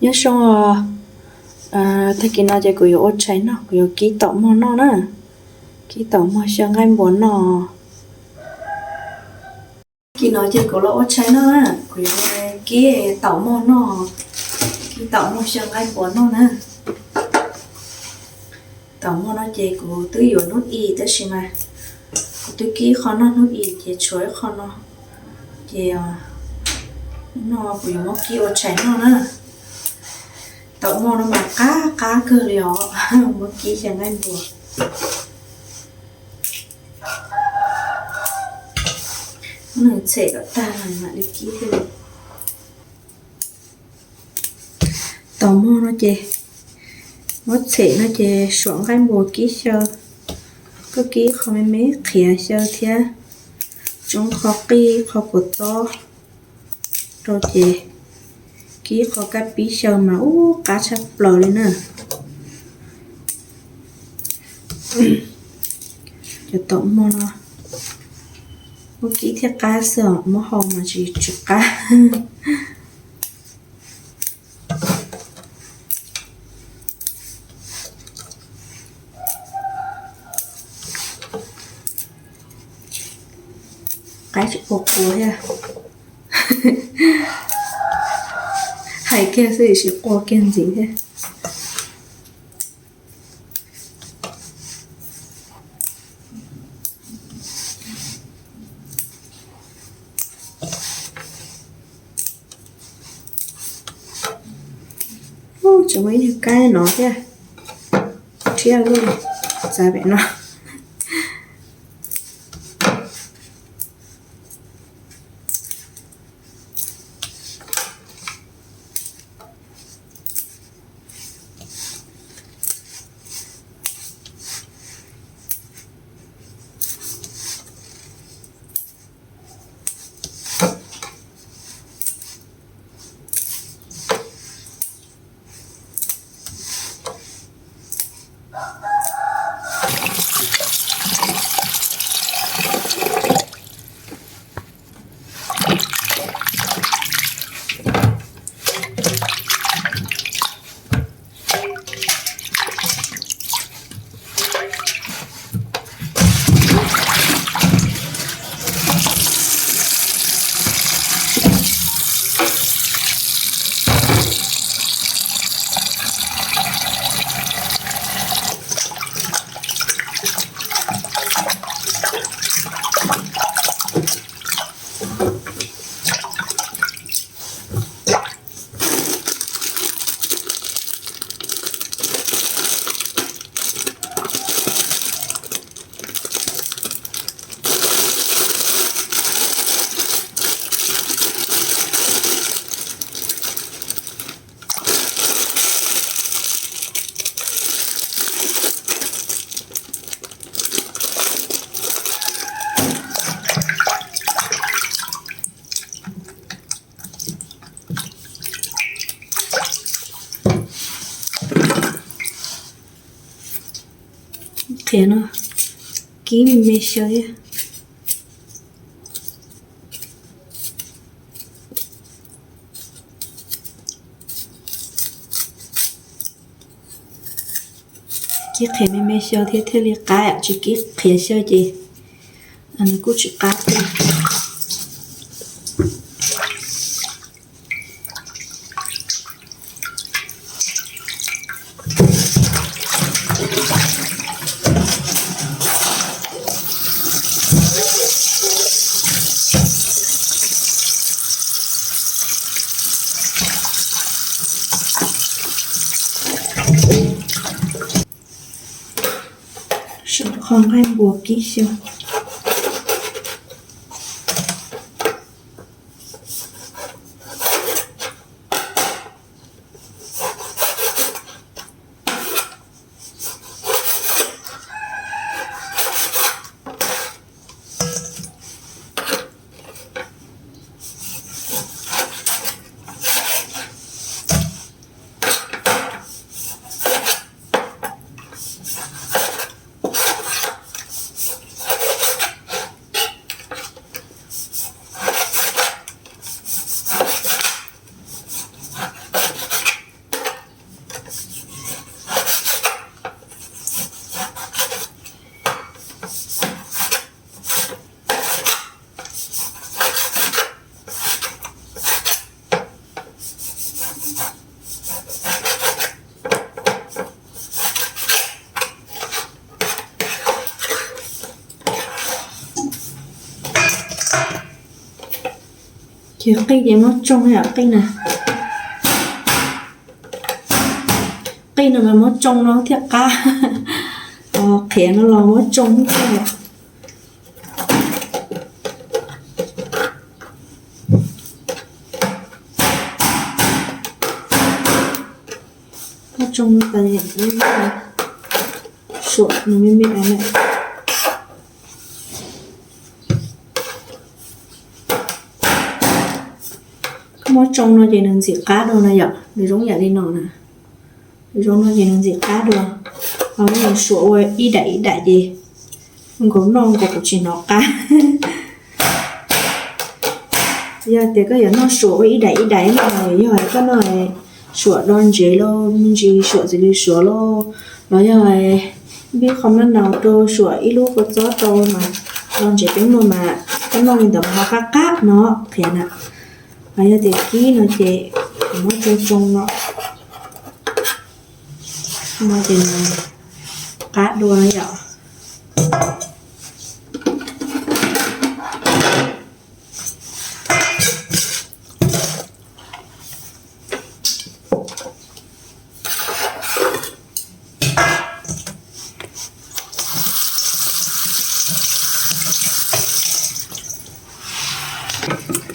Nyob zoo, tag kis no ces kuv yuav ua tshais noj, kuv yuav kib taum mog noj na. Kib taum mog xyaw nqaij npua noj. Tag kis no ces kuv los ua tshais noj na, kuv yuav kib taum mog noj, kib taum mog xyaw nqaij npua noj na. Taum mog no ces kuv twb yuav hnub i tab sis mas kuv twb kib qho noj hnub i ces tshuav ib qho no, ces no kuv yuav muab kib ua tshais noj na. Taum mog no mas qab qab kawg li os, muab kib xyaw nqaij npua. Muab nws txhem kom tag mam li kib thiaj li. Taum mog no ces muab txhem no ces suam nqaij npua kib xyaw, koj kib qho me me qhiav xyaw thiab, tsoo qho qij qho kua txob rau ces kib qho kab pib xyaw mas ub qab tshaj plaws li na. Cov taum mog no muab kib thiaj qab xwb os, muab hau mas tsis tsis qab. Qab tsis qua qua thiab. Hais kiag xwb tsis qua kiag ntxiv thiab. Tseem muaj ib tug kab no thiab, tshiab lub txav pem no. Qhiav no kib me me xyaw thiab. Kib qhiav me me xyaw thiab thiaj li qab, tsis kib qhiav xyaw ces nws kuj tsis qab thiab. Sau qhov nqaij npua kib xyaw. Ces qij ces muab tsoo yom, qij na, qij no mas muab tsoo no thiaj qab. Qhiav no los muab tsoo thiab. Muab tsoo tas, suam nws me me na. Koj muab tsoo no ces nws ntxim qab dua na yom, nws zoo yam li no na. Nws zoo no ces nws ntxim qab dua. Ho muab nws suam ua ib daim ib daim ces nkaus noj nkaus kuv tsis hnov qab. Yog tias koj yuav noj suam ua ib daim ib daim no, yog koj noj suam do ntsev los me ntsis, suam xws li suav los, los yog npib qho mab nau rau, suam ib lub kua txob rau mas do ntsev peeb luaj mas koj noj li ntawd mas ho qab qab no, qhiav na. Ho yog tias kib no ces kuv muab tsoo tsoo no, no ces nws qab dua yom.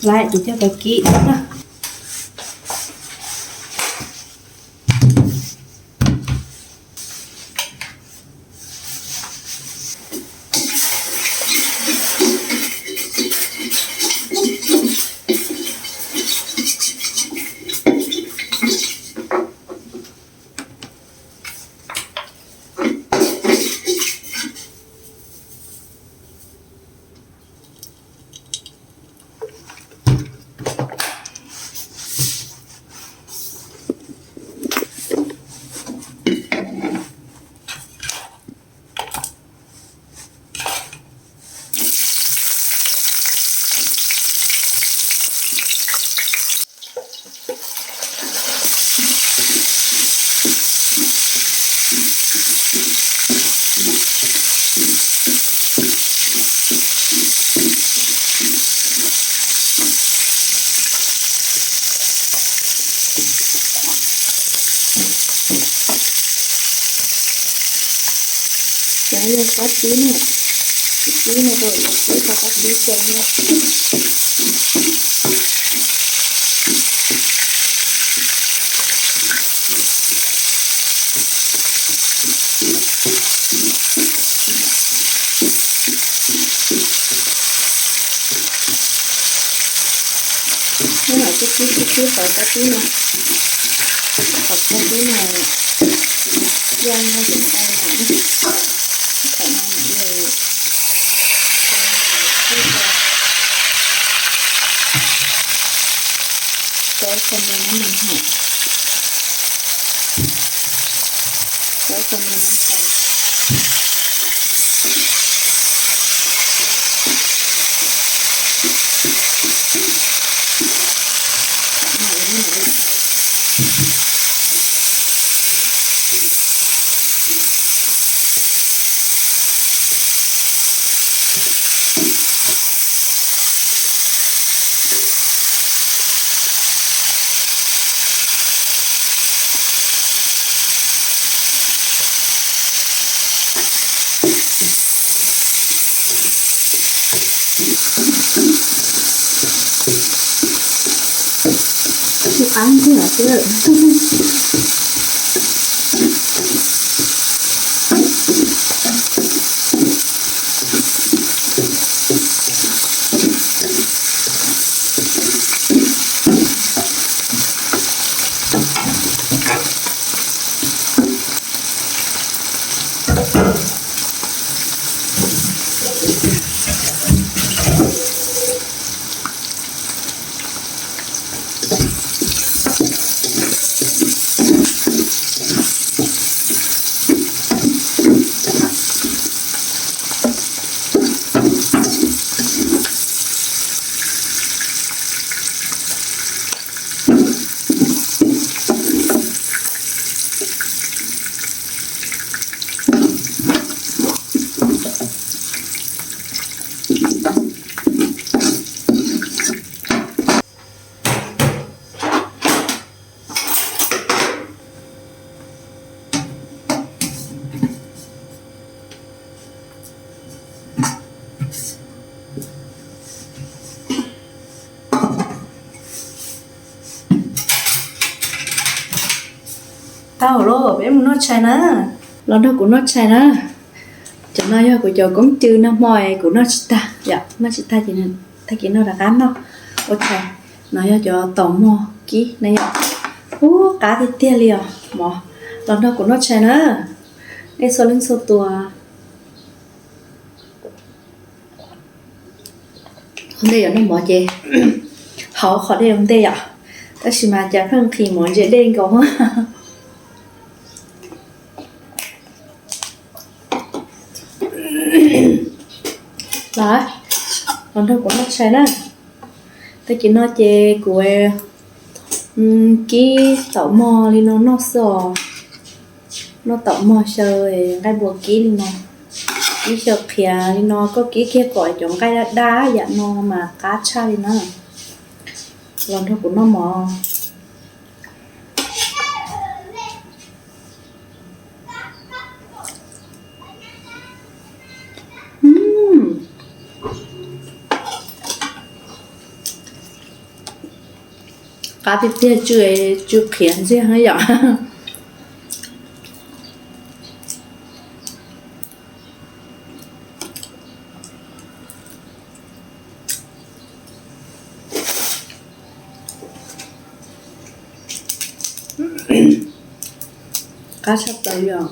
Laib ces coj tau kib na. Cov yog qab tib na, tib no rau yus tib qho qab tib coj thiab. Nyob no tib tib tib tib qhov qab tib no, qhov qab tib no yog nyob yus ntau na, qhov no yus tib rau rau qhov no nab nws hom, rau qhov no nab tas. Qab ntxiag lawm. Tau lawm, peb mus noj tshais na. Los nrog kuv noj tshais na. Cov no yog kuv cov koob cw nag hmo es kuv noj tsis tag yom, noj tsis tag ces tag kis no rov qab noj. Ua tshais, no yog cov taum mog kib na yom. Ub, qab tiag tiag li os mov. Los nrog kuv noj tshais na, nej txhua leej txhua tus. Ua ntej yuav noj mov ces haus qhov dej ua ntej yom, tab sis mas cas pheej nqhis mov ntse dej nkaus. Los, los nrog kuv noj tshais na. Tag kis no ces kuv kib taum mog li no noj xwb os. Noj taum mog xyaw nqaij npua kib li no, kib xyaw qhiav li no, koj kib kiag kom cov nqaij daj daj yam no mas qab tshaj li na. Los nrog kuv noj mov. Qab tiag tiag, tsw, tsw qhiav ntxiag yom. Qab tshaj plaws li os.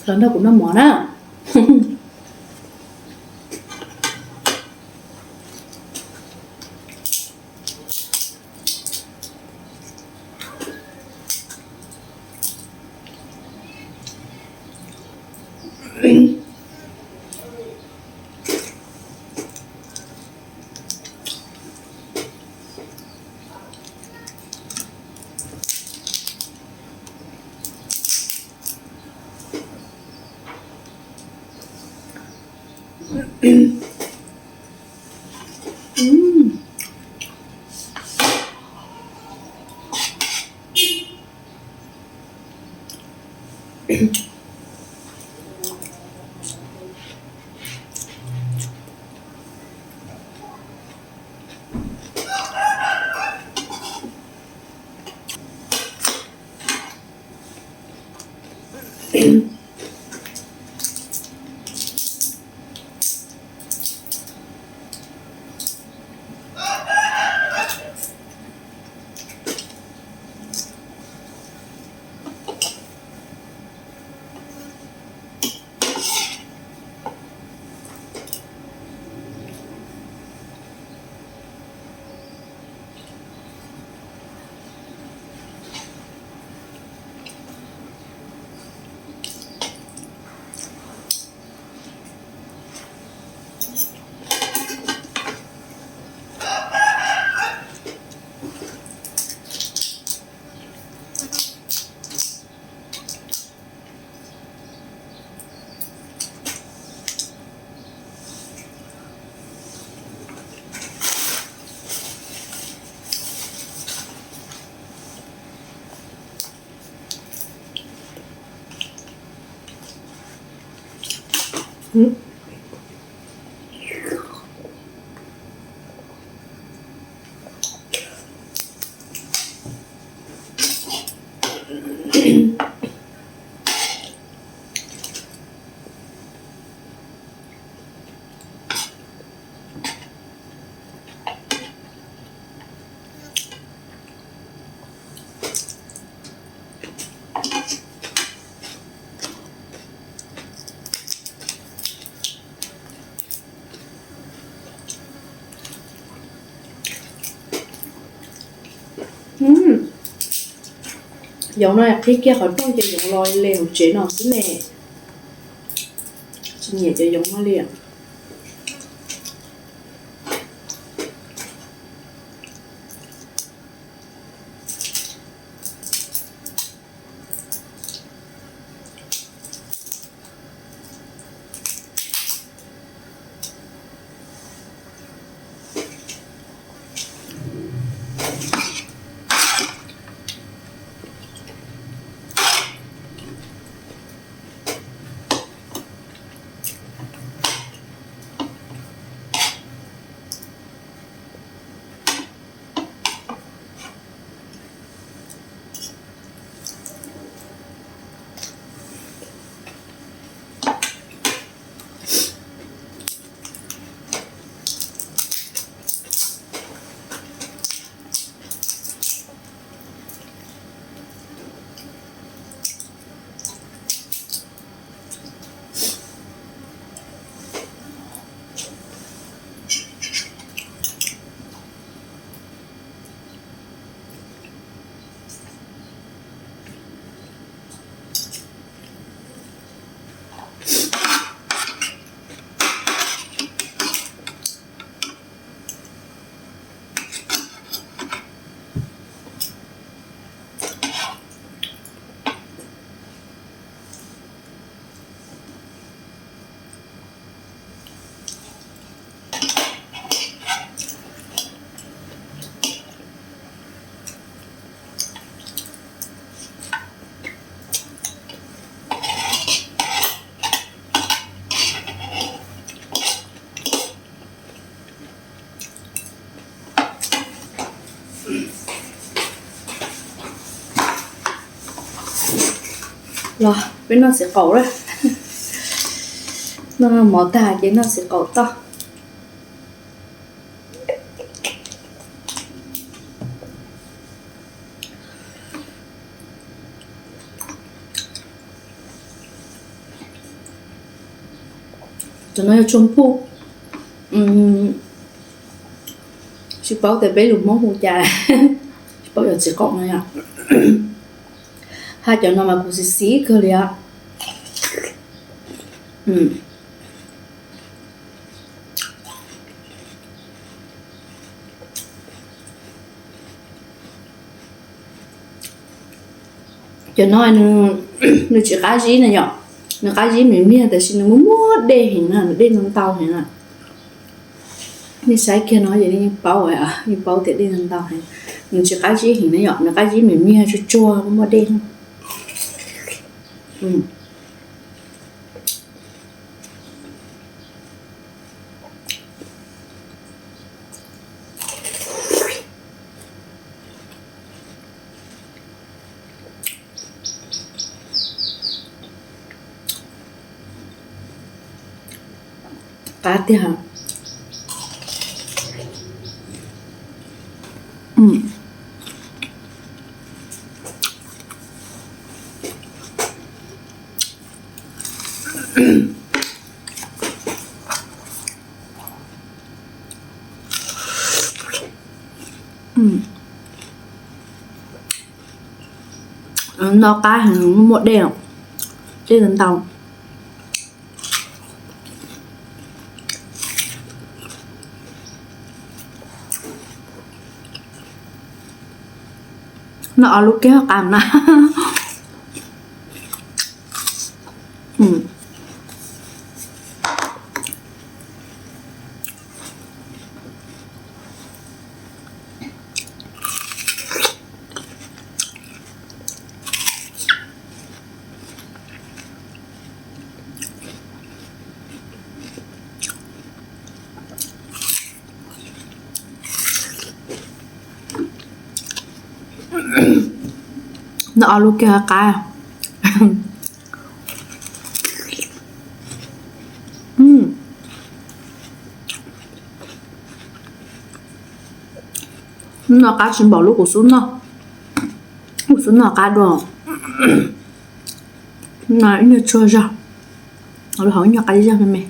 Los nrog kuv noj mov na. Yoov no qhib kiag qhov rooj ces yoov los li hauv tsev no xwb ne. Tsis nyiam cov yoov no li. Los peb noj txiv qaub lawm. Noj mov tag ces noj txiv qaub toj. Cov no yog tshuaj puj, tsis paub tias peb lus Hmoob hu cas, tsis paub yog txiv qaub no yom. Hab cov no mas kuv xis xis kawg li os. Cov no nws tsis qab zib na yom, nws qab zib miag miag tab sis nws muaj muaj dej heev na, nws dej ntau ntau heev na. Nej saib kiag no ces nej yeej paub, yeej paub tias dej ntau ntau heev. Nws tsis qab zib heev na yom, nws qab zib miag miag tsuag tsuag muaj muaj dej. Qab tiag. Noj qab heev, muaj dej, dej ntau ntau. Noj ob lub kiag qab na. Noj ob lub kiag qab. Noj qab tsis npaum lub kuv xub noj. Kuv xub noj qab dua. Noj ib nyuag tsuag zog, lub hauv ib nyuag qab zog me me.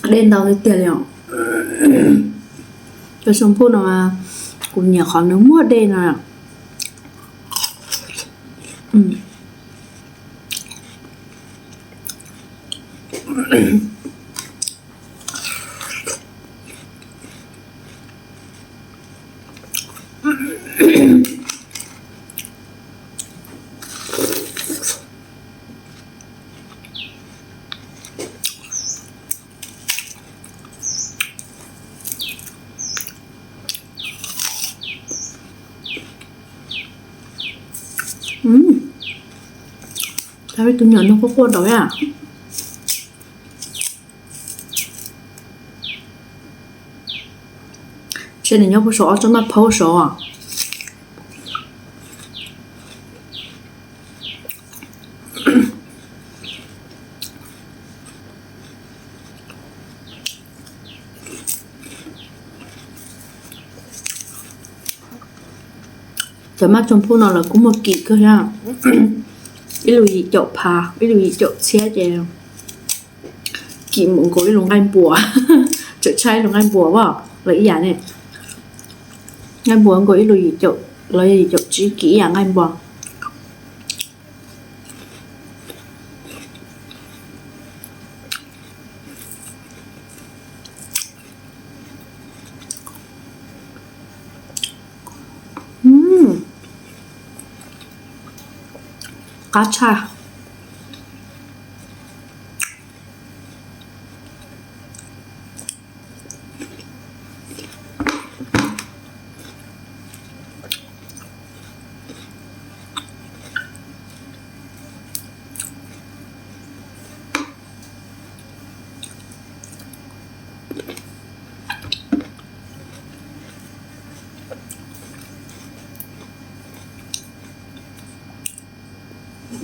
Dej ntau tiag tiag li os. Cov xoo phuj no mas kuv nyiam qhov nws muaj dej no. Tus nyuam no quaj quaj nraud a. Ntshe nws nyob puag saum ob tsob naj phaub saud. Cov maj tsoom phuj no lawv kuj muag kim kawg thiab, ib lub yim caum phav, ib lub yim caum txhiab ces kim npaum nkaus ib lub nqaij npuas, tseem tshaj ib lub nqaij npuas as, lawv ib yam ne. Nqaij npuas nkaus ib lub yim caum, los yog yim caum tsib, kim ib yam nqaij npuas. Qab tshaj. Tso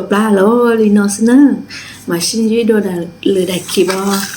plab los li no xwb na, mas sib ntsib dua lwm daim clip os.